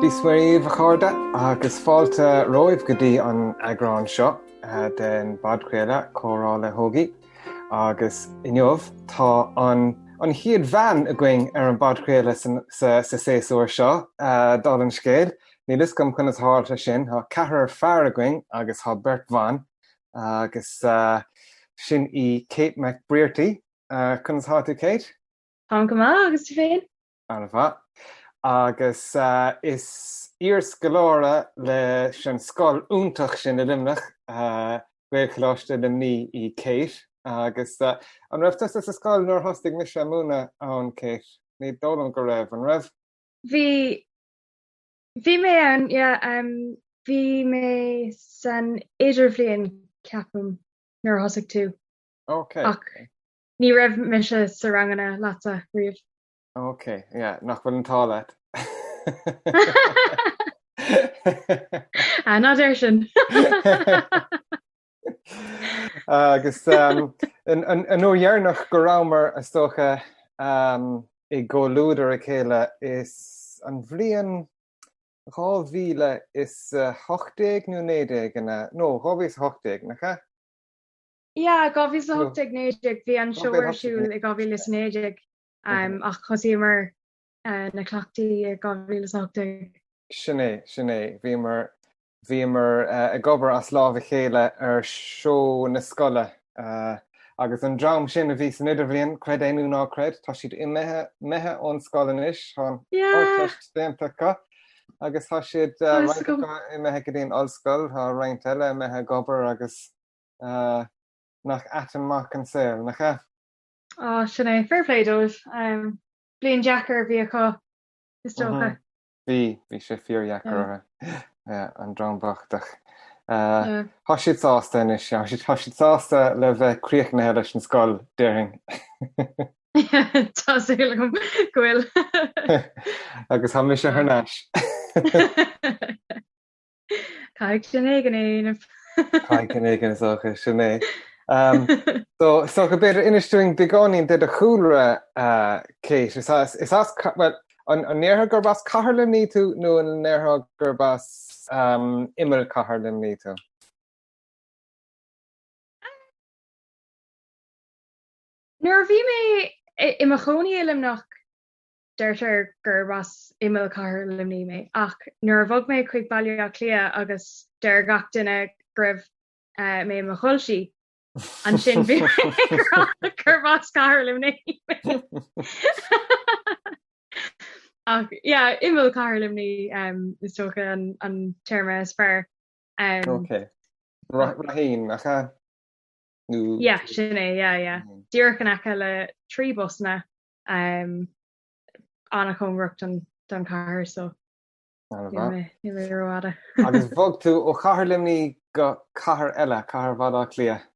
Dia is Muire dhaoibh, a chairde, agus fáilte romhaibh go dtí an eagrán seo den bpodchraoladh Comhrá le hÓgie. Agus inniu tá an an chéad bhean againn ar an bpodchraoladh sa sa séasúr seo, dála an scéil. Níl fhios agam conas a tharla sé sin. Tá ceathrar fear againn agus tá beirt bhan agus sin í Kate McBrearty. Conas atá tú, Kate? Táim go maith, agus tú féin? An-mhaith. Agus is iarscoláire leis an scoil iontach sin i Luimneach, Gaelcholáiste Luimnigh í Kate. Agus an raibh tusa sa scoil nuair a thosaigh mise ag múineadh ann, Kate? Ní dóigh liom go raibh, an raibh? Bhí, bhí mé ann, yeah. Bhí mé san idirbhliain, ceapaim, nuair a thosaigh tú. Ok. Ach ní raibh mise sa ranganna leatsa riamh. Ok, yeah, nach bhfuil an t-ádh leat. Ah, ná deir sin. Agus um, an, an, an uair dheireanach go rabhamar is dócha um, i gcomhluadar a chéile is an bhliain 2018 nó 19 ina, nó 2018, nach ea? Yeah, 2018, 19, bhí an seó ar siúl i 2019. Ach thosaíomar na cleachtaí i 2018. Sin é, sin é. Bhíomar, bhíomar ag obair as lámh a chéile ar seó na scoile agus an dream sin a bhí san idirbhliain, creid é nó ná creid, tá siad imithe, imithe ón scoil anois, tá an Ardteist déanta acu agus tá siad, roinnt acu imithe go dtí an ollscoil, tá roinnt eile imithe ag obair agus nach ait an mac an saol, nach ea? Á, sin é. Fair play dóibh. Bliain deacair a bhí acu, is dócha. Bhí, bhí sé fíordheacair orthu. An dream bocht ach tá siad sásta anois, tá siad, tá siad sásta le bheith críochnaithe leis an scoil, déarfainn. Tá súil agam go bhfuil. Agus tá mise thar n-ais. Caithfidh duine éigin é a dhéanamh. Caithfidh duine éigin is dócha, sin é. So, is dócha b'fhéidir inis dúinn beagáinín de do chúlra, Kate. Is as, is as, bhuel, an ndéarfá gurb as Cathair Luimnigh tú nó an ndéarfá gurb as imeall Cathair Luimnigh tú? Nuair a bhí mé i mo chónaí i Luimneach, Deirtear gurb as imeall chathair Luimnigh mé, ach nuair a bhog mé chuig Baile Átha Cliath agus deir gach duine go raibh mé i mo shoilsí, ansin bhí mé ag rá gurb as cathair Luimnigh mé. Ach yeah, imeall chathair Luimnigh is dócha an téarma is fearr. Ok. Raheen, nach ea? Nó. Yeah, sin é, yeah, yeah. Díreach in aice le 3 busanna. An-chóngarach don chathair so níl mé rófhada. Agus bhog tú ó chathair Luimnigh go cathair eile, cathair Bhaile Átha Cliath.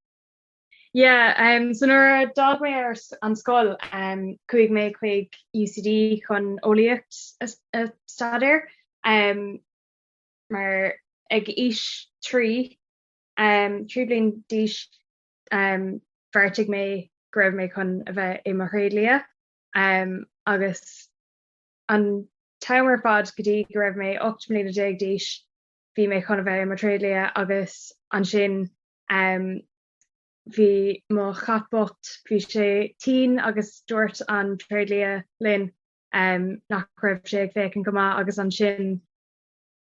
Yeah, um, so nuair a d'fhág mé ar an scoil, um, chuaigh mé chuig UCD chun eolaíocht a, a staidéar, um, mar ag aois 3, um, 3 bliain d'aois, um, bheartaigh mé go raibh mé chun a bheith i mo thréidlia agus an t-am ar fad go dtí go raibh mé 18 mbliana d'aois bhí mé chun a bheith i mo thréidlia agus ansin bhí mo chat bocht, bhí sé tinn agus dúirt an tréidlia linn nach raibh sé ag féachaint go maith agus ansin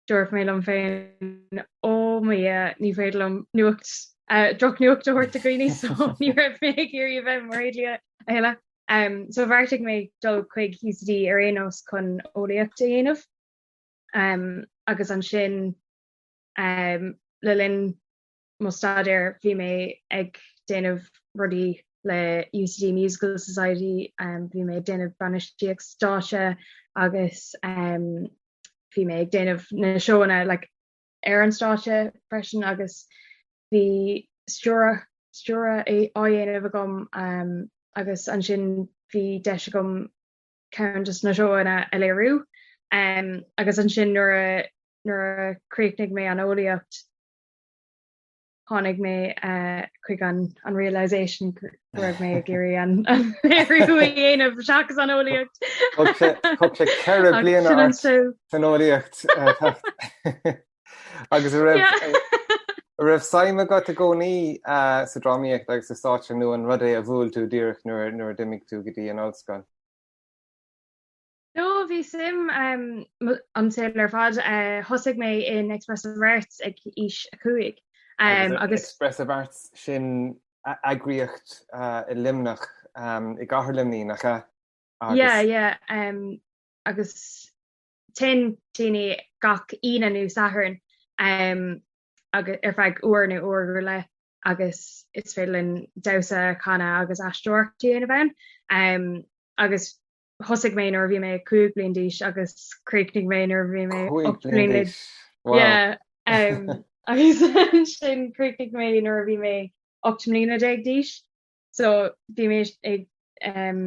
Dúirt mé liom féin, ó mo Dhia, ní féidir liom nuacht, drochnuacht a thabhairt do dhaoine so ní raibh mé ag iarraidh a bheith i mo thréidlia a thuilleadh. So bheartaigh mé dul chuig UCD ar aon nós chun eolaíocht a dhéanamh. Agus ansin le linn mo staidéir bhí mé ag déanamh rudaí le UCD Musical Society, bhí mé ag déanamh bainistíocht stáitse agus bhí mé ag déanamh na seóanna like, ar an stáitse freisin agus bhí stiúradh stiúradh á dhéanamh agam um, agus ansin bhí deis agam ceann de na seóanna a léiriú um, agus ansin nuair a nuair a chríochnaigh mé an eolaíocht. tháinig mé chuig an an realisation go raibh mé ag iarraidh an an léiriú a dhéanamh seachas an eolaíocht. Thug sé thug sé 4 Ach bliana sin an ort saol. san eolaíocht teacht. Agus an raibh Yeah. an raibh suim agat i gcónaí sa drámaíocht agus sa stáitse nó an rud é a bhuail tú díreach nuair nuair a d'imigh tú go dtí an ollscoil? No, bhí suim an saol ar fad. Thosaigh mé in Expressive Arts ag aois a 5 agus. Expressive Arts, sin eagraíocht i Luimneach, i gcathair Luimnigh, nach ea? Yeah, yeah, agus téann daoine gach Aoine nó Satharn agus ar feadh uair nó uair go leith agus is féidir linn damhsa, canadh agus aisteoireacht a dhéanamh ann. Agus thosaigh mé nuair a bhí mé 5 bliain d'aois agus chríochnaigh mé nuair a bhí mé 8 bliain d'aois. Wow. Yeah, um, agus ansin chríochnaigh mé nuair a bhí mé 18 mbliana d'aois. So bhí mé ag um,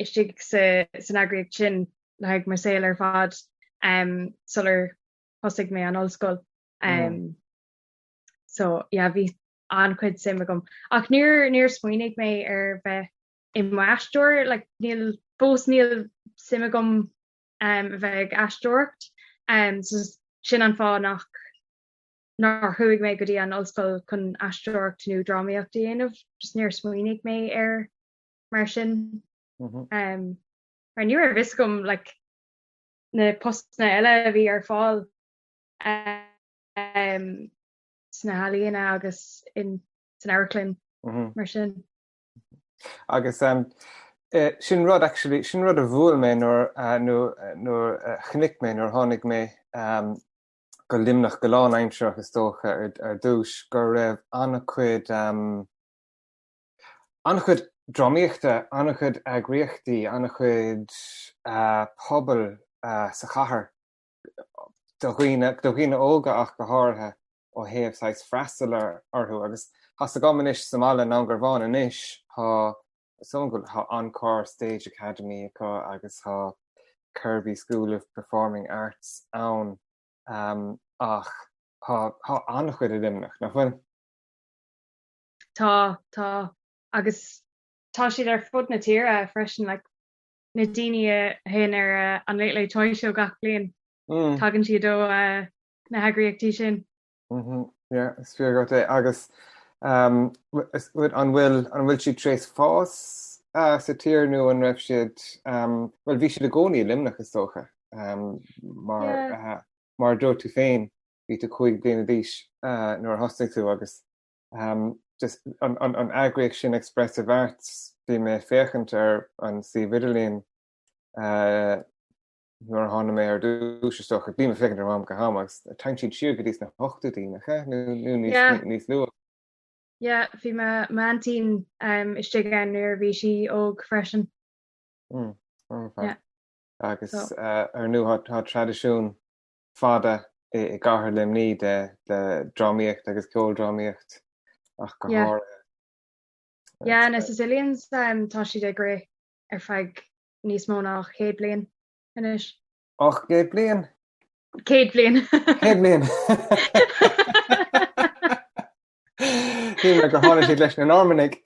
istigh sa, san eagraíocht sin le haghaidh mo saol ar fad um, sular thosaigh mé an ollscoil. Um, mm. So yeah, bhí an-chuid suim agam. Ach níor, níor smaoinigh mé ar bheith i m'aisteoir, like, níl, fós níl suim agam um, a bheith ag aisteoireacht. Um, so sin an fáth nach nár chuaigh mé go dtí an ollscoil chun aisteoireacht nó drámaíocht a dhéanamh, just níor smaoinigh mé air mar sin. Mm -hmm. um, mar ní raibh fhios agam like, na postanna eile a bhí ar fáil um, sna healaíona agus in san amharclann mm -hmm. mar sin. Agus sin rud actually, sin rud a bhuail mé nuair nuair a chonaic mé nuair a tháinig mé go Luimneach go lánaimsearach is dócha ar dtús go raibh an-chuid an-chuid drámaíochta, an-chuid eagraíochtaí, an-chuid pobal sa chathair do dhaoine, do dhaoine óga ach go háirithe ó thaobh saghas freastal orthu agus tá's agam anois sa mbaile i nDún Garbhán anois tá is dóigh go tá Encore Stage Academy acu agus tá Kirby School of Performing Arts ann um, ach tá tá an-chuid i Luimneach, nach bhfuil? Tá, tá agus tá siad ar fud na tíre freisin like, na daoine a théann ar uh, an Late Late Toy Show gach bliain. Mm. Tagann siad ó uh, na heagraíochtaí sin. Mm-hmm. Yeah, is fíor dhuit é. Agus um, an bhfuil an bhfuil siad tar éis fás uh, sa tír nó an raibh siad um, well bhí siad i gcónaí i Luimneach is dócha um, mar Yeah. uh, mar dúirt tú féin bhí tú 5 bliana d'aois uh, nuair a thosnaigh tú agus um, just an, an, an eagraíocht sin Expressive Arts bhí mé ag féachaint ar an suíomh idirlín uh, nuair a tháinig mé ar dtús is dócha, bím ag féachaint air ó am go ham agus téann siad siar go dtí sna hochtóidí, nach ea? Nó nó níos Yeah. níos luath. Yeah, bhí m'aintín um, istigh ann nuair a bhí sí óg freisin. Mm, okay. Yeah. Agus So- uh, ar ndóigh tá traidisiún fada i, i gcathair Luimnigh de, de drámaíocht agus ceoldrámaíocht ach go Yeah. háirithe. Yeah, na Sicilians um, tá siad ag rith ar feadh níos mó ná 100 bliain anois. 800 bliain? 100 bliain. 100 bliain. Shíl mé gur tháinig siad leis na Normannaigh.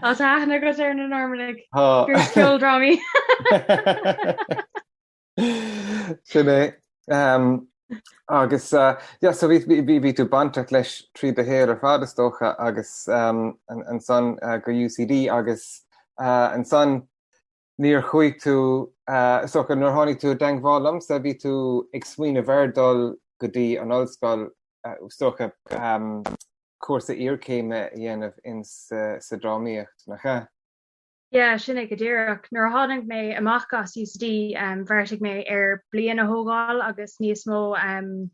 Tá aithne agat ar na Normannaigh. Tá. Grúpa ceoldrámaí. Sin é. Um, agus uh, yeah, so bhí, bhí, bhí tú bainteach leis trí do shaol ar fad is dócha agus um, ansan uh, go UCD agus uh, ansan níor chuaigh tú uh, is dócha nuair tháinig tú i dteangmháil liomsa bhí tú ag smaoineamh ar dul go dtí an ollscoil uh, is dócha um, cúrsa iarchéime a dhéanamh in sa, sa drámaíocht nach ea? Yeah, sin é go díreach. Nuair a tháinig mé amach as UCD, um, bheartaigh mé ar bliain a thógáil agus níos mó um,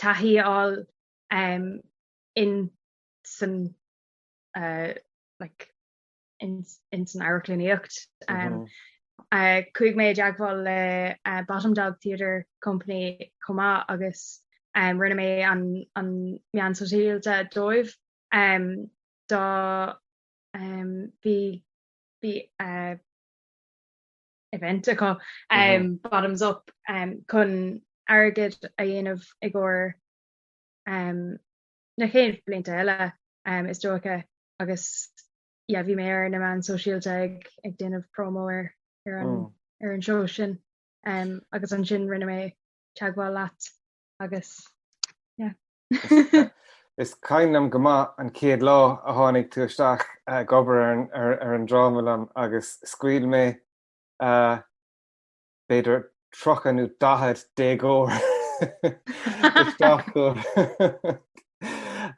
taithí a fháil um, in san uh, like, in, in san amharclannaíocht. Um, mm -hmm. uh, chuaigh mé i dteagmháil le uh, Bottom Dog Theatre Company chomh maith agus um, rinne mé an, an meán sóisialta dóibh. Um, dá um, bhí bhí uh, event acu um, mm -hmm. bottoms up um, chun airgead a dhéanamh i gcomhair um, na chéad blianta eile um, is dócha agus yeah, bhí mé ar na meáin sóisialta ag, ag déanamh promo ar, ar, an, mm. ar an seó sin um, agus ansin rinne mé teagmháil leat agus yeah. Is cuimhin liom go maith an chéad lá a tháinig tú isteach ag obair ar an, ar, ar an dráma liom agus scaoil mé uh, b'fhéidir 30 nó 40 déagóir isteach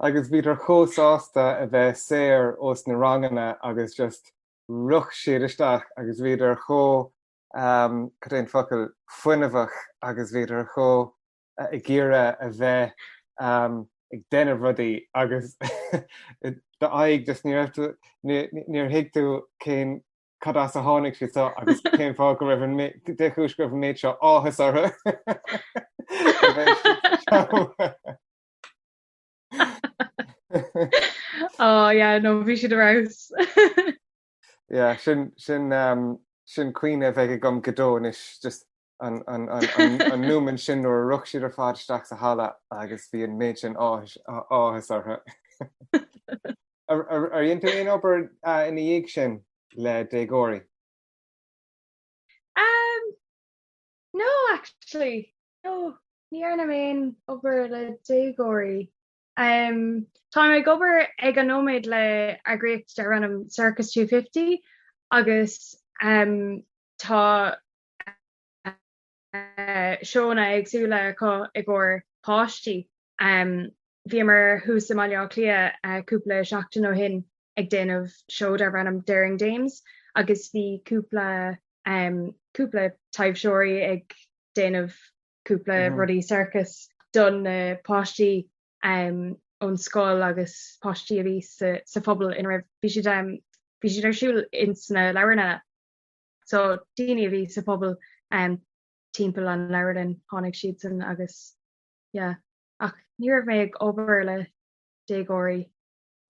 agus bhíodar chomh sásta a bheith saor ós na ranganna agus just rith siad isteach agus bhíodar chomh um, cad é an focal fuinneamhach agus bhíodar chomh ag iarraidh a bheith um, ag déanamh rudaí agus d'aghaidh just ní raibh tú níor thuig tú cén cad as a tháinig siad seo agus cén fáth go raibh an dé chúis go raibh an méid seo áthas orthu. Oh yeah, no bhí siad ar fheabhas. Yeah, sin sin um, sin cuimhne a bheidh agam go deo anois just an, an, an, an, an nóiméad sin nuair a rith siad ar fad isteach sa halla agus bhí an méid sin áthas, áthas orthu. Ar dhein tú aon obair ina dhiaidh sin le déagóirí? Um, no, actually. No, ní dhearna mé aon obair le déagóirí. Um, táim ag obair ag an nóiméad le eagraíocht darb ainm Circus 250 agus um, tá uh, seónna éagsúla acu i gcomhair páistí. Um, Bhíomar thuas i mBaile Átha Cliath cúpla seachtain ó shin ag déanamh seó darb ainm Daring Dames agus bhí cúpla cúpla taibhseoirí ag déanamh cúpla rudaí sorcais do na páistí ón scoil agus páistí a bhí sa phobal ina raibh bhí siad bhí siad ar siúl ins na leabharlanna. So daoine a bhí sa phobal timpeall an leabharlann tháinig siadsan agus yeah. Ach ní raibh mé ag obair le déagóirí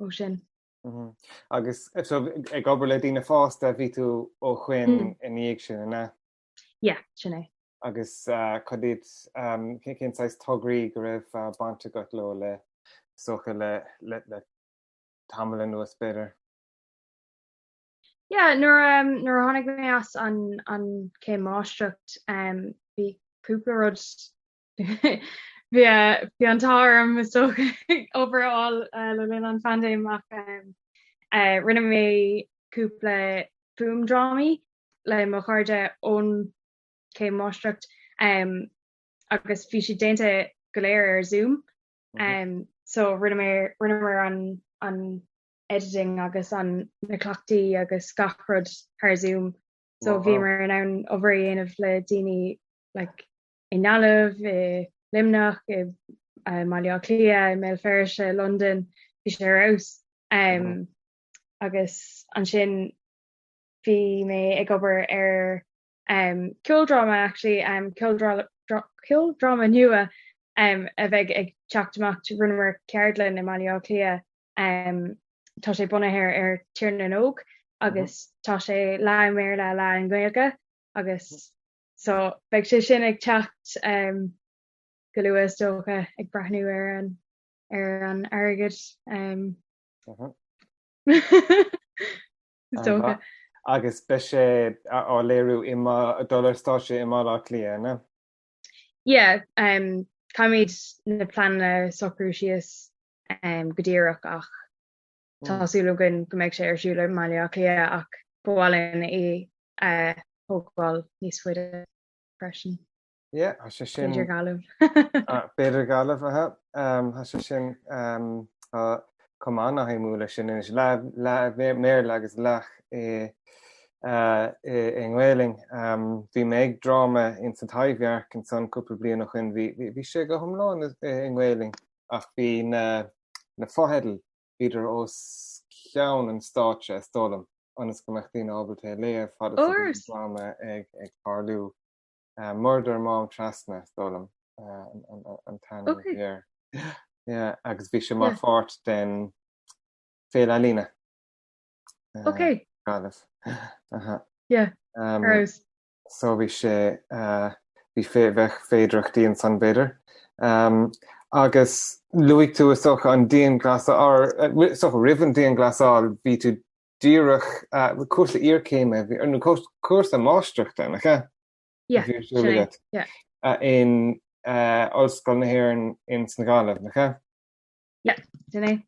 ó sin. Agus so ag obair le daoine fásta a bhí tú ó shoin ina dhiaidh sin, an ea? Yeah, sin é. Agus cad iad, cén saghas tograí go raibh baint agat leo le, is dócha le, le, le tamall anuas b'fhéidir? Yeah, nuair nuair a tháinig mé as an an céim máistreacht bhí cúpla rud Bhí bhí an t-ádh orm is dócha obair a fháil le linn an phaindéim ach rinne mé cúpla fuaimdrámaí le mo chairde ón céim máistreacht agus bhí siad déanta go léir ar Zoom. So rinne mé rinneamar an an editing agus an na cleachtaí agus gach rud thar Zoom. So bhíomar in ann obair a dhéanamh le daoine like i nGaillimh, i Luimneach, i mBaile Átha Cliath, i mBéal Feirste, i Londain, bhí sé ar fheabhas. Agus ansin bhí mé ag obair ar ceoldráma actually, ceoldráma nua a bheidh ag teacht amach, rinneamar ceardlann i mBaile Átha Cliath, tá sé bunaithe ar Tír na nÓg agus tá sé leath i mBéarla, leath i nGaeilge agus So beidh sé sin ag teacht um, go luath is dócha ag breathnú ar an ar an airgead. Um, uh -huh. is dócha. Agus beidh sé á léiriú i dul ar stáitse i mBaile Átha Cliath, an ea? Yeah, um, caithfimid na pleananna a socrú síos um, go díreach ach tá mm. súil againn go mbeidh sé ar siúl i mBaile Átha Cliath ach ba mhaith linn é a thógáil níos faide freisin. Yeah, tá sé sin. B'fhéidir Gaillimh. B'fhéidir Gaillimh, aha. Tá sé sin chomh an-shuimiúil leis sin anois. Leath i mBéarla agus leath i i nGaelainn. Bhí mé ag dráma ins an Taibhdhearc ansan cúpla bliain ó shoin. Bhí sé go hiomlán i nGaelainn ach bhí na na fotheidil, bhíodar os cionn an stáitse is dóigh liom. ionas go mbeadh daoine ábalta é a léamh fad is a bhí an dráma ag ag tarlú. Murdar Mám Trasna, is dóigh liom, an t-ainm a bhí air. Yeah, agus bhí sé mar pháirt den Féile Ealaíne. Ok. Gaillimh. Yeah. Um, so bhí sé. Bhí bheadh féidireachtaí ansan b'fhéidir. Agus luaigh tú is dócha an dianghlasáil, is dócha roimh an dianghlasáil bhí tú díreach cúrsa iarchéime nó cúrsa máistreachta, nach ea? Yeah, sin é, yeah. In Ollscoil na hÉireann in san Ghaillimh, nach ea? Yeah, sin é.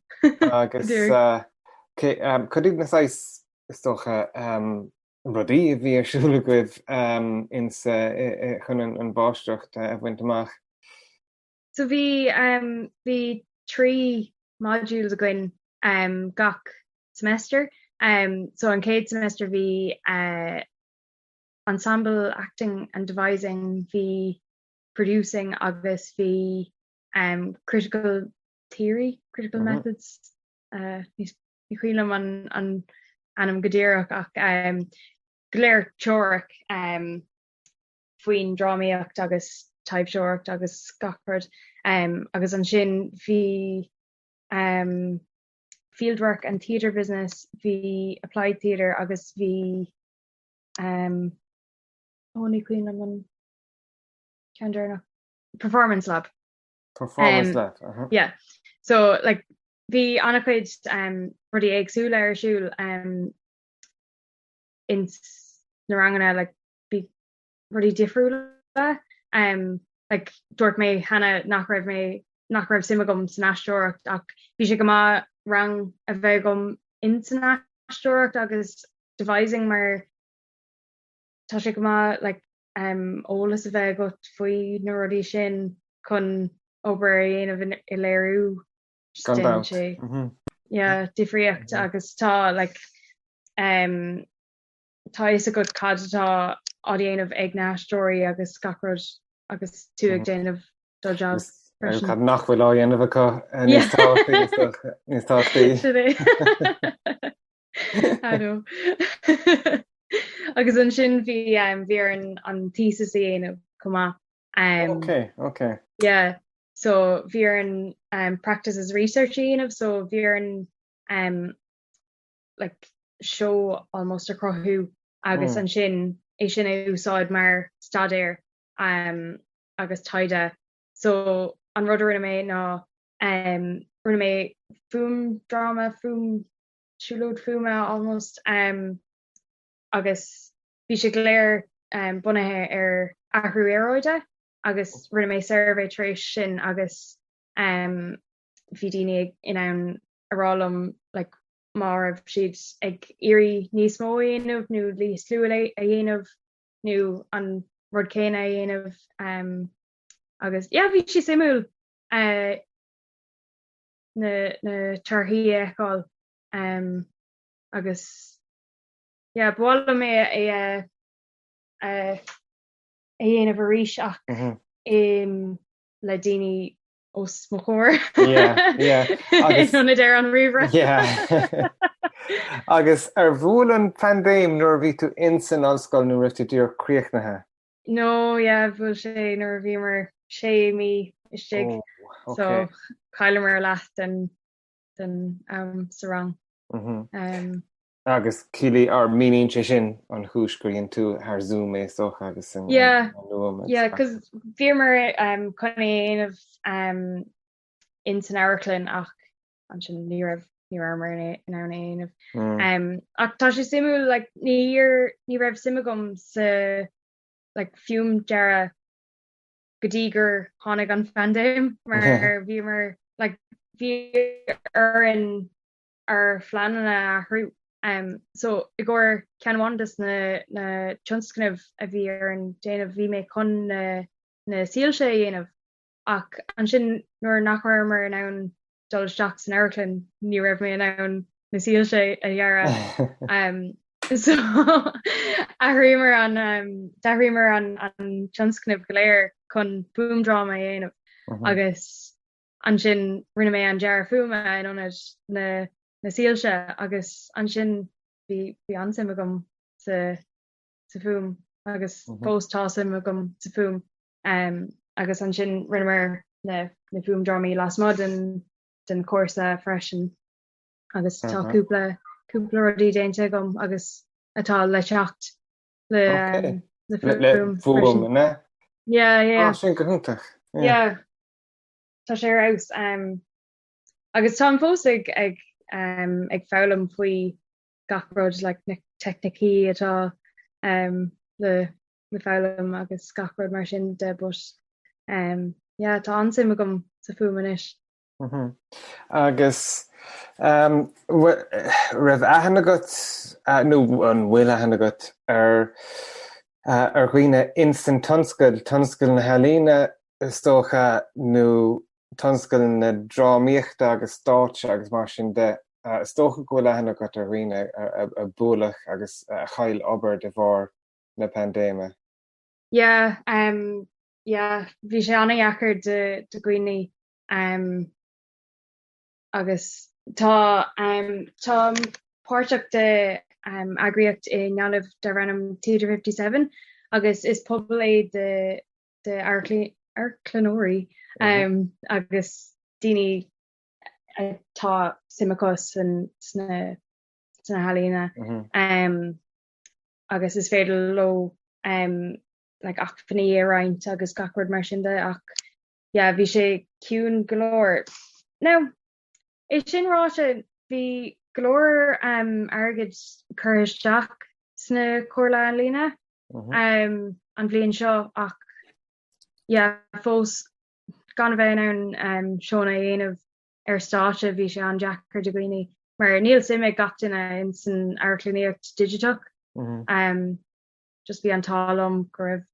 Agus cad iad na saghas, is dócha, rudaí a bhí ar siúl agaibh insa chun an mháistreacht a bhaint amach? So bhí bhí 3 modules againn gach semester. So an chéad semester bhí ensemble acting and devising, bhí producing agus bhí critical theory, critical methods, ní cuimhin liom an ainm go díreach ach go léir teoiric faoin drámaíocht agus taibhseoireacht agus gach rud. Agus ansin bhí fieldwork and theatre business, bhí applied theatre agus bhí ó ní cuimhin liom an ceann deireanach, performance lab. Performance lab, uh-huh. Yeah. So like bhí an-chuid um, rudaí éagsúla ar siúl um, ins na ranganna like, bhí rudaí difriúla. Um, like, dúirt mé cheana nach raibh mé nach raibh suim agam san aisteoireacht ach bhí sé go maith rang a bheith agam in san aisteoireacht agus devising mar tá sé go maith like, um, eolas a bheith agat faoi na rudaí sin chun obair a dhéanamh i léiriú. Gan dabht. Sé. Mm -hmm. Yeah, difríocht mm -hmm. agus tá like, um, tá fhios agat cad atá á dhéanamh ag na haisteoirí agus gach rud agus tú ag mhm. déanamh do job freisin. Cad nach bhfuil á dhéanamh acu eh, níos tábhachtaí níos tábhachtaí. Sin é. I know. Agus ansin bhí um, bhí orainn an thesis a dhéanamh chomh maith. Um, okay, okay. Yeah, so bhí orainn um, practice as research a dhéanamh, so bhí orainn um, like, show almost a chruthú agus mm. ansin é sin a úsáid mar staidéar um, agus taighde. So an rud a rinne mé ná um, rinne mé fuaimdhráma, fuaim siúlóid fuaime almost um, agus bhí sé go léir um, bunaithe ar athrú aeráide agus rinne mé suirbhé tar éis sin agus um, bhí daoine in ann a rá liom like, má raibh siad ag iarraidh níos mó a dhéanamh nó níos lú a dhéanamh nó an rud céanna a dhéanamh um, agus yeah, bhí sé suimiúil uh, na, na torthaí a fheiceáil um, agus yeah, ba mhaith liom é é a, a dhéanamh arís ach mm -hmm. um, le daoine os mo chomhair. Yeah, yeah. Agus in ionad ar an ríomhaire. Yeah. Agus ar bhuail an phaindéim nuair a bhí tú in san ollscoil nó raibh tú díreach críochnaithe? No, yeah, bhuail sé nuair a bhíomar sé mí istigh. Oh, So okay. chailleamar leath den den am sa rang. Mhm. Um, Agus ciallaí or míníonn sé sin an chúis gur dhein tú thar Zoom é is dócha agus an Yeah, an fhuaim agus yeah, gach 'cause bhíomar um, chun é a dhéanamh um, in san amharclann ach ansin ní raibh ní rabhamar in in ann é a dhéanamh. Mm. Um, ach tá sé suimiúil like, níor ní raibh suim agam sa like, fuaimdhearadh go dtí gur tháinig an phaindéim mar bhíomar like, bhí orainn ár phleananna a athrú. Um, so i gcomhair ceann amháin des na, na tionscnaimh a bhí orainn déanamh bhí mé chun na, na soilse a dhéanamh ach ansin nuair nach rabhamar in ann dul isteach san amharclann ní raibh mé in ann na soilse a dhearadh. Um, so athraíomar an um, d'athraíomar an, an tionscnamh go léir chun fuaimdhráma a dhéanamh mm -hmm. agus ansin rinne mé an dearadh fuaime in ionad na, na soilse agus ansin bhí bhí an-suim agam sa, sa fuaim agus mm -hmm. fós tá suim agam sa fuaim. Um, agus ansin rinneamar na, na fuaimdrámaí lasmuigh den, den chúrsa freisin agus tá Uh -huh. cúpla cúpla rudaí déanta agam agus atá le teacht le Okay. um, le Le, le fuaim fuaim freisin. ne? Yeah, yeah. Ah, sin go hiontach. Yeah. Tá sé ar fheabhas. Um, agus táim fós ag, ag, um, ag foghlaim faoi gach rud, like, na teicnící atá um, le, le foghlaim agus gach rud mar sin de, but um, yeah, tá an-suim agam sa fuaim anois. Agus raibh aithne agat, nó an bhfuil aithne agat ar ar dhaoine ins an tionscal, tionscal na healaíne is dócha, nó tionscal na drámaíochta agus stáitse agus mar sin de? Is dócha go bhfuil aithne agat ar dhaoine a buaileadh agus a chaill obair de bharr na paindéime. Yeah, yeah, bhí sé an-dheacair do dhaoine Um, agus tá um, táim páirteach de um, eagraíocht i nGaillimh darb ainm Theatre 57 agus is pobal é de de amharclannóirí um, agus daoine atá suim acu san sna sna healaíona um, agus is féidir leo um, like, acmhainní a roinnt agus gach rud mar sin de ach yeah bhí sé ciúin go leor. Now, é sin ráite, bhí go leor um, airgid curtha isteach sna Comhairle Ealaíona um, an bhliain seo ach yeah, fós gan a bheith in ann um, seónna a dhéanamh ar stáitse bhí sé an-deacair do dhaoine mar níl suim ag gach duine in san amharclannaíocht digiteach. Um, just bhí an t-ádh liom go raibh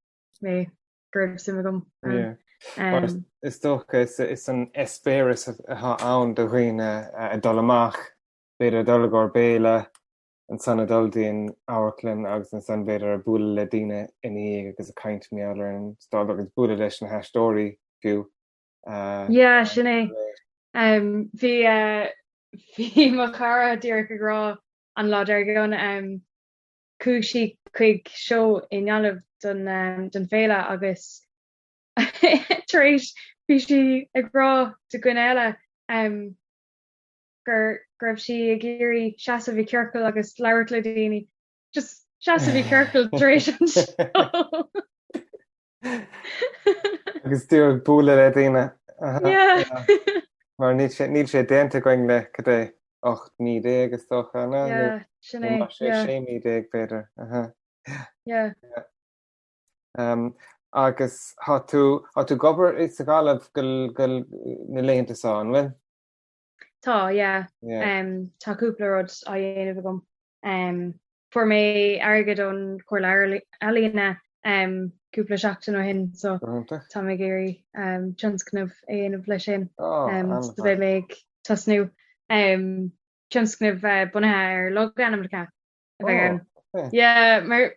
mé go raibh suim agam ann. Is dócha is an eispéireas atá ann do dhaoine ag dul amach, b'fhéidir ag dul i gcomhair béile, ansan ag dul dtí an amharclann agus ansan b'fhéidir ag bualadh le daoine ina dhiaidh agus ag caint mar gheall ar an stáitse agus bualadh leis na haisteoirí fiú. Yeah, sin é. Bhí bhí mo chara díreach ag rá an lá dár gcionn Chuaigh sí chuig seó i nGaillimh don don féile agus tar éis bhí sí ag rá do dhuine eile gur go raibh sí ag iarraidh seasamh i ciorcal agus labhairt le daoine. Just seasamh i ciorcal tar éis an seó. Agus díreach bualadh le daoine. Yeah. Mar níl sé níl sé déanta againn le cad é 18 mí is dócha, an ea? Yeah, sin é. Nó 16 mí b'fhéidir. Yeah. Um, agus tá tú tá tú ag obair sa Ghaillimh go go na laethanta seo, an bhfuil? Tá, yeah. Yeah. Um, tá cúpla rud á dhéanamh agam. Um, Fuair mé airgead ón Chomhairle Ealaíona cúpla seachtain ó shin so tá mé ag iarraidh tionscnamh a dhéanamh leis sin. So beidh mé ag tosnú tionscnamh bunaithe ar logainmneacha a bheidh ann. Yeah, mar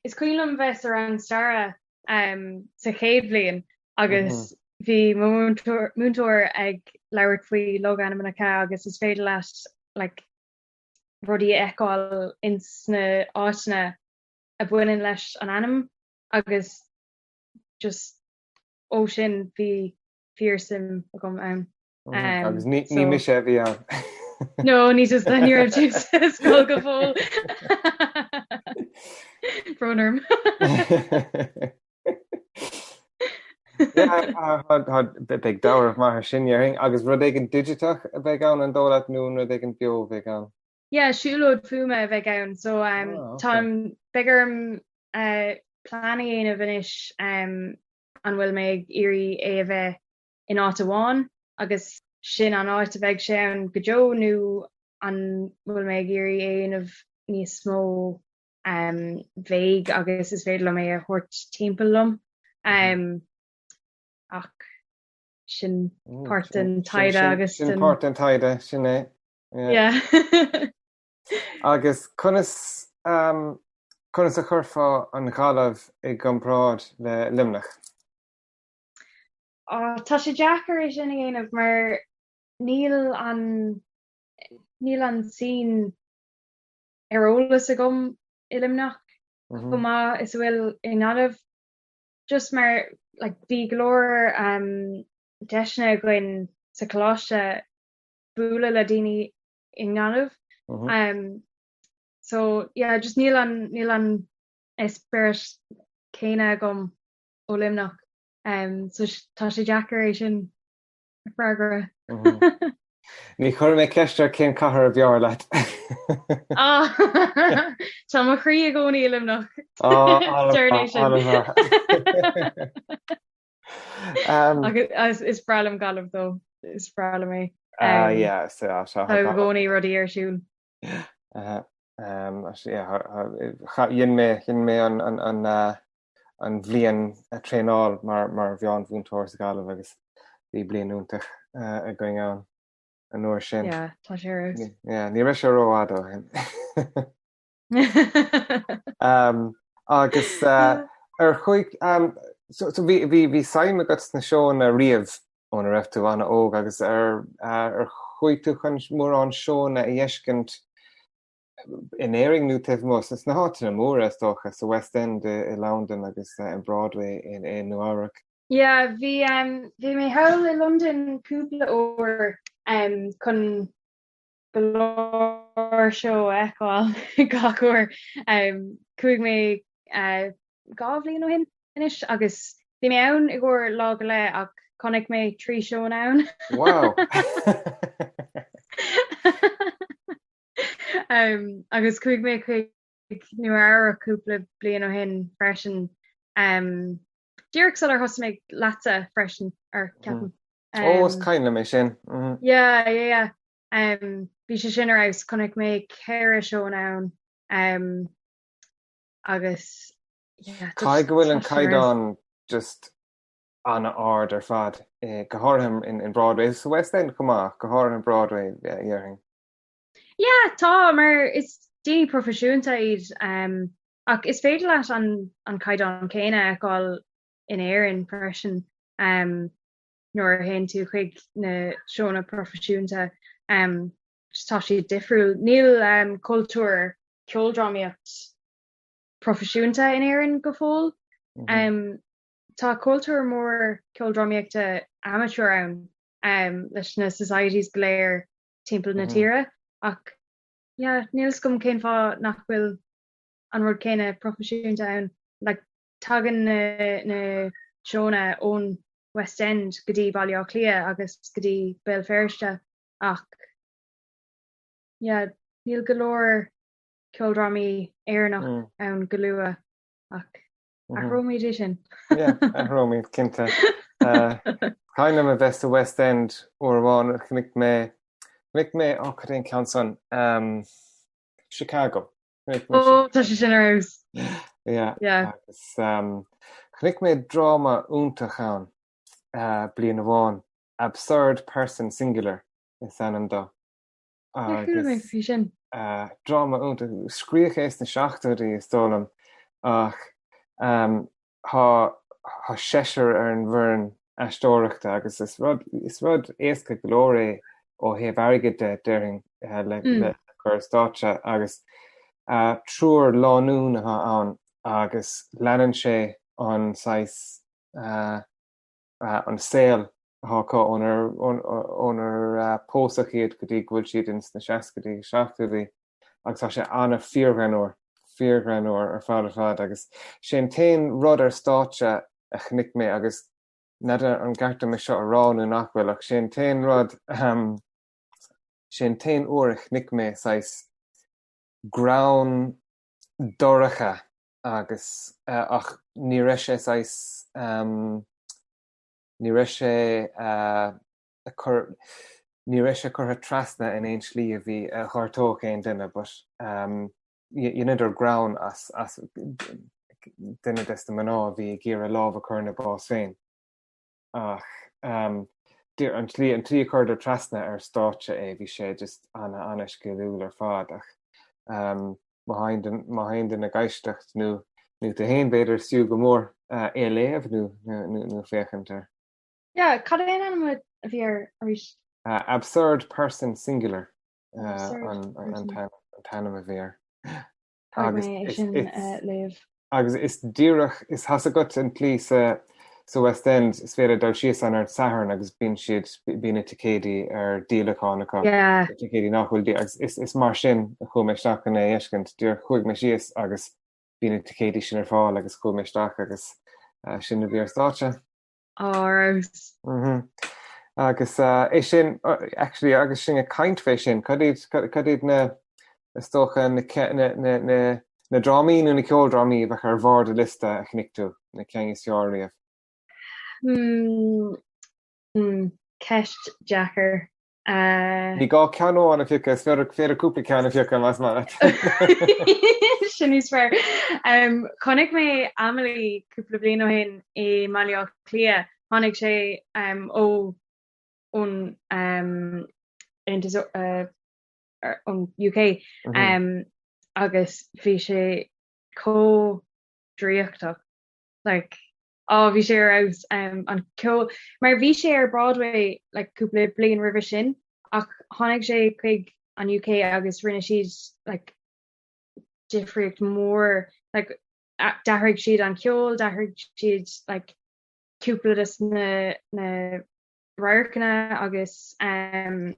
is cuimhin liom bheith sa rang staire sa chéad bhliain agus bhí mo mhúinteoir ag labhairt faoi logainmneacha agus is féidir leat like rudaí a fheiceáil ins na áiteanna a bhaineann leis an ainm agus just ó sin bhí fíorsuim agam ann. Agus ní ní mise a bhí ann. No, ní just ní raibh tú sa scoil go fóill. Brón orm. Beidh dealramh maith ar sin, déarfainn. Agus rud éigin digiteach a bheidh ann, an dóigh leat, nó an rud éigin beo a bheidh ann? Yeah, siúlóid fuaime a bheidh ann. So um, oh, okay. táim beidh orm uh, plean a dhéanamh anois um, an bhfuil mé ag iarraidh é a bheith in áit amháin agus sin an áit a bheidh sé ann go deo nó an bhfuil mé ag iarraidh é a dhéanamh níos mó um, vague agus is féidir liom é a thabhairt timpeall liom. Um, ach sin mm, páirt den taighde agus sin páirt den taighde sin é. Yeah. Agus conas um, conas a chuirfeá an Ghaillimh i gcomparáid le Luimneach? Oh, tá sé deacair é sin a dhéanamh mar níl an níl an scene ar eolas agam i Luimneach chomh maith is a bhfuil i nGaillimh. Just mar like bhí go leor um deiseanna againn sa choláiste bualadh le daoine i nGaillimh. Um so yeah just níl an níl an eispéireas céanna agam. ó Luimneach. So tá sé deacair é sin a freagra. Ní chuirfidh mé ceist ar cén cathair ab fhearr leat. Tá mo chroí i gcónaí i Luimneach. Agus is breá liom Gaillimh though, is breá liom é. Ah yeah, sea, sea. Tá i gcónaí rudaí ar siúl. Dhein mé, dhein mé an, an, an, an bhliain traenáil mar, mar mheánmhúinteoir sa Ghaillimh agus bhí bliain iontach againn ann an uair sin. Yeah, tá sé ar fheabhas. Yeah, ní raibh sé rófhada ó shin. Agus ar chuaigh, so, so bhí, bhí, bhí suim agat sna seóanna riamh óna raibh tú an-óg agus ar, ar chuaigh tú chun mórán seóanna a fheiscint in Éirinn nó taobh amuigh, sna háiteanna móra is dócha, sa West End i Londain agus i Broadway i Nua Eabhrac? Yeah, bhí, bhí mé thall i Londain cúpla uair chun go leor seó a fheiceáil gach uair. Chuaigh mé 2 bhliain ó shin anois agus bhí mé ann i gcomhair lá go leith ach chonaic mé 3 seónna ann. Wow! Agus chuaigh mé chuig Nua Eabhrac cúpla bliain ó shin freisin. Díreach sular thosaigh mé leatsa freisin, ar ceapaim. Ó, is cuimhin liom é sin. Yeah, yeah, yeah. Bhí sé sin ar fheabhas, chonaic mé 4 seónna ann agus yeah, just Caithfidh go bhfuil an caighdeán just an-ard ar fad, go háirithe in Broadway, sa West End chomh maith, go háirithe in Broadway, déarfainn. Yeah, tá, mar is daoine proifisiúnta iad ach is féidir leat an an caighdeán céanna a fheiceáil in Éirinn freisin. Nuair a théann tú chuig na seónna proifisiúnta, tá siad difriúil. Níl cultúr ceoldrámaíocht proifisiúnta in Éirinn go fóill. Tá cultúr mór ceoldrámaíochta amateur ann leis na societies go léir timpeall na tíre ach yeah, níl 'fhios agam cén fáth nach bhfuil an rud céanna proifisiúnta ann. Like, tagann na na seónna ón West End go dtí Baile Átha Cliath agus go dtí Béal Feirste ach yeah, níl go leor ceoldrámaí Éireannach ann go luath ach athróimid é sin. Yeah, athróimid, cinnte. Cuimhin liom a bheith sa West End uair amháin, chonaic mé, chonaic mé, oh, cad é an ceann san? Um, Chicago. Ó, tá sé sin ar fheabhas. Yeah. Yeah. Agus um, chonaic mé dráma iontach ann uh, bliain amháin, Absurd Person Singular is ainm dó. Níor chuala mé faoi sin. Uh, dráma iontach, scríodh é sna seachtóidí is dóigh liom ach um, Tá tá seisear ar an bhfoireann aisteoireachta agus is rud is rud éasca go leor é ó thaobh airgid de, déarfainn, le le cur ar stáitse agus triúr lánúin atá ann agus leanann sé an saghas an saol atá acu ónar ónar pósadh iad go dtí go bhfuil siad ins na seascaidí agus seachtóidí. agus tá sé ana fíorghreannmhar, fíorghreannmhar ar fad ar fad agus sé an t-aon rud ar stáitse a chonaic mé agus n'fheadar an gceart dom é seo a rá nó nach bhfuil ach sé an t-aon rud ahem sé an t-aon uair a chonaic mé saghas greann dorcha agus ach ní raibh sé saghas ehm ní raibh sé eh cur, ní raibh sé curtha trasna in aon slí a bhí, a ghortódh aon duine but dheineadar greann as, as duine des na mná a bhí ag iarraidh lámh a chur ina bás féin. Ach an tslí, an tslí a chuireadar trasna ar stáitse é, bhí sé just ana, ana sciliúil ar fad ach má tá aon duine ag éisteacht nó, nó tú féin b'fhéidir is fiú go mór é a léamh nó, nó, nó féachaint air. Yeah, cad é an ainm a bhí air arís? Absurd Person Singular an t-ainm a bhí air. Agus é sin léamh. Agus is díreach, is tá a fhios agat an tslí sa sa West End is féidir dul síos ann ar an Satharn agus bíonn siad, bíonn na ticéidí ar díolachán acu, Yeah. ticéidí nach bhfuil dí, agus is is mar sin a chuaigh mé isteach chun é a fheiscint, díreach chuaigh mé síos agus bhí na ticéidí sin ar fáil agus chuaigh mé isteach agus. Sin a bhí ar stáitse. Ar fheabhas. Mhm. Agus é sin, actually, agus sinn ag caint fé sin, cad iad, cad iad na, is dócha, na, na, na, na, na drámaí nó na ceoldrámaí a bheadh ar bharr do liosta a chonaic tú, na cinn is fearr riamh? Hmm, hmm, ceist deacair. Ní gá ceann amháin a phiocadh, is féidir, féidir cúpla ceann a phiocadh más maith leat. Sin níos fearr. Chonaic mé Amélie cúpla bliain ó shin i mBaile Átha Cliath. Tháinig sé ó ón Aontas ón UK agus bhí sé chomh draíochtach. Like, Á, bhí sé ar fheabhas, an ceol, mar bhí sé ar Broadway like cúpla bliain roimhe sin ach tháinig sé chuig an UK agus rinne siad like difríocht mhór, like d'athraigh siad an ceol, d'athraigh siad like cúpla de na na radharcanna agus um,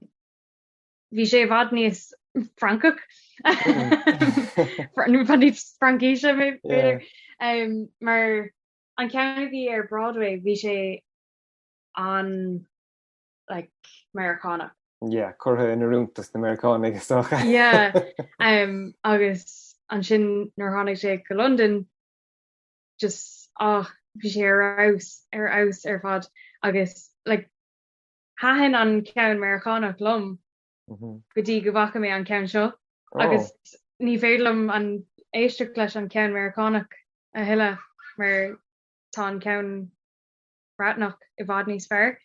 bhí sé i bhfad níos Francach nó i bhfad níos Fraincise b'fhéidir mar an ceann a bhí ar Broadway bhí sé an like Meiriceánach. Yeah, curtha in oiriúint dos na Meiriceánaigh is dócha. Yeah, um, agus ansin nuair tháinig sé go Londain just ah bhí sé ar fheabhas ar fheabhas ar fad agus like Thaitin an ceann Meiriceánach liom go dtí go bhfaca mé an ceann seo agus ní féidir liom an éisteacht leis an ceann Meiriceánach a thuilleadh mar tá an ceann Breatnach i bhfad níos fearr.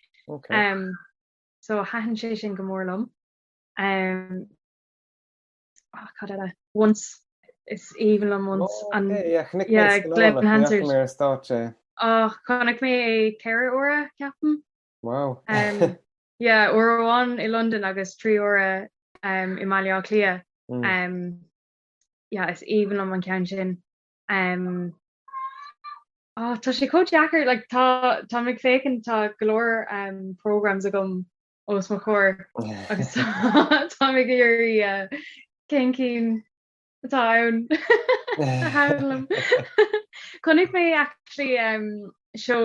So thaitin sé sin go mór liom. Cad eile? Once. Is aoibhinn liom Once. An yeah, Glen Hansard. Chonaic mé é 4 huaire ceapaim. Wow. Um, yeah, uair amháin i Londain agus 3 huaire um, i mBaile Átha Cliath. Mm. Um, yeah, is aoibhinn liom an ceann sin. Um, oh, tá sé chomh deacair, like, tá, tá ag féachaint tá go leor um, programs agam os mo chomhair agus tá ag iarraidh uh, cén cinn atá ann a thaitin liom. Chonaic mé actually um, seó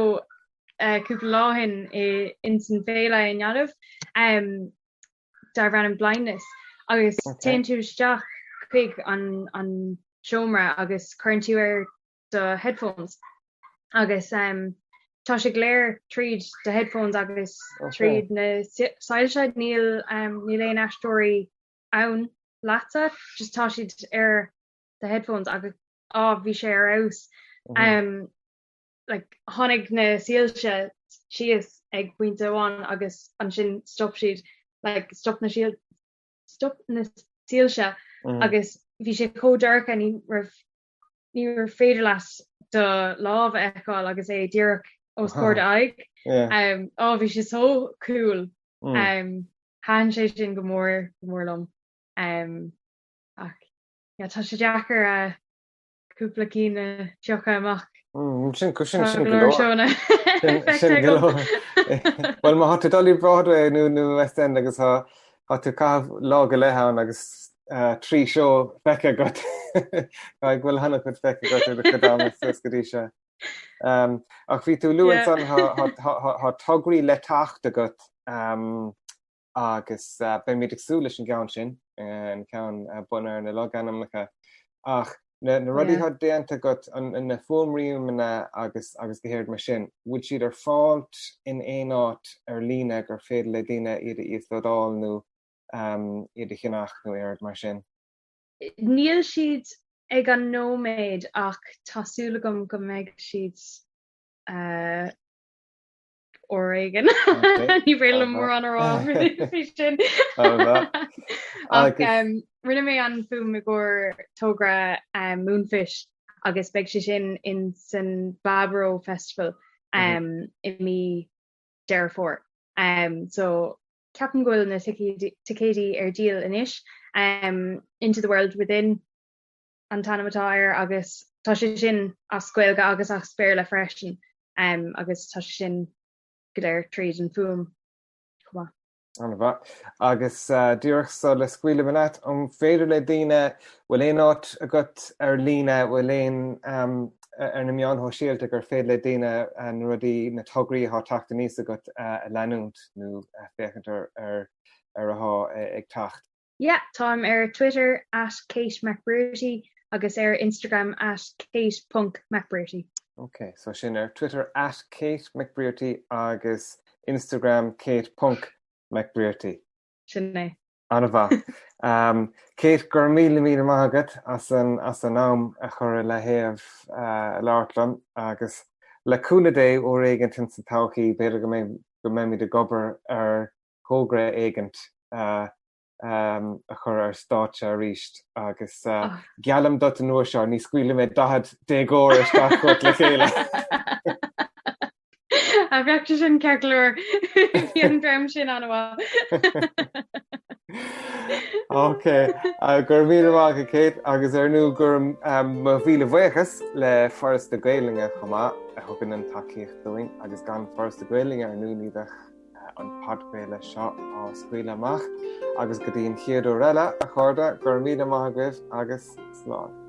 uh, cúpla lá ó shin i ins an féile i nGaillimh um, darbh ainm Blindness agus okay. téann tú isteach chuig an, an seomra agus cuireann tú ar do headphones agus um, tá sé go léir tríd do headphones agus okay. tríd na soilse níl um, níl aon aisteoirí ann leatsa, just tá siad ar do headphones agus á bhí sé ar fheabhas. Um, like, tháinig na soilse síos ag pointe amháin agus ansin stop siad, like, stop na síl stop na soilse mm. agus bhí sé chomh dorcha ní raibh ní raibh féidir leat do lámh a fheiceáil agus é díreach os comhair d'aghaidh. Yeah. Um, á bhí sé so cool. Mm. Um, Thaitin sé sin go mór go mór liom. Ach yeah tá sé deacair cúpla cinn a phiocadh amach. Sin sin sin go leor. Sin go leor. Well má tá tú ag dul i Broadway nó nó West End agus tá tá tú ag caitheamh lá go leith ann agus 3 seó feicthe agat Caithfidh go bhfuil an-chuid feicthe agat ar do chuid ama suas go dtí seo. Ach bhí tú ag lua ansan tá tograí le teacht agat agus beimid ag súil leis an gceann sin, an ceann bunaithe ar na logainmneacha. Ach na rudaí atá déanta agat, na fuaimrianna agus agus go háirid mar sin, bhfuil siad ar fáilt in aon áit ar líne gur féidir le daoine iad a íoslódáil nó iad a cheannach nó aon rud mar sin? Níl siad ag an nóiméad ach tá súil agam go mbeidh siad uair éigin. Ní féidir liom mórán a rá faoi sin. Ach rinne mé an fuaim i gcomhair togra Moonfish agus beidh sé sin in san Baboró Festival i mí Deireadh Fómhair. So ceapaim go bhfuil na ticéidí ar díol anois. Into the World Within an t-ainm atá air agus tá sé sin as Gaeilge agus as Béarla freisin agus tá sé sin go léir tríd an fuaim chomh maith. An-mhaith. Agus díreach sula scaoilfidh mé leat, an féidir le daoine, bhfuil aon áit agat ar líne, bhfuil aon. ar na meáin shóisialta gur féidir le daoine na rudaí, na tograí atá ag teacht aníos agat a leanúint nó féachaint ar ar atá ag teacht? Yeah, táim ar Twitter at Kate McBrearty agus ar Instagram at Kate ponc McBrearty. Ok, so sin ar Twitter at Kate McBrearty agus Instagram Kate ponc McBrearty. Sin é. An-mhaith. Kate, go raibh míle míle maith agat as an as an am a chur i leathaobh a labhairt liom agus le cúnamh Dé uair éigint ins an todhchaí b'fhéidir go mbeidh go mbeimid ag obair ar thogra éigint a chur ar stáitse arís agus geallaim duit an uair seo ní scaoilfidh mé 40 déagóir isteach chugat le chéile. A bheadh sé sin ceart go leor. Bhí an dream sin an-mhaith. Ok, go raibh míle maith agat Kate agus ar ndóigh gabhaim mo mhíle bhuíochas le Foras na Gaelainne chomh maith a thugann an tacaíocht dúinn agus gan Foras na Gaelainne ar ndóigh ní bheadh an podchraoladh seo á scaoileadh amach agus go dtí an chéad uair eile, a chairde, go raibh míle maith agaibh agus slán.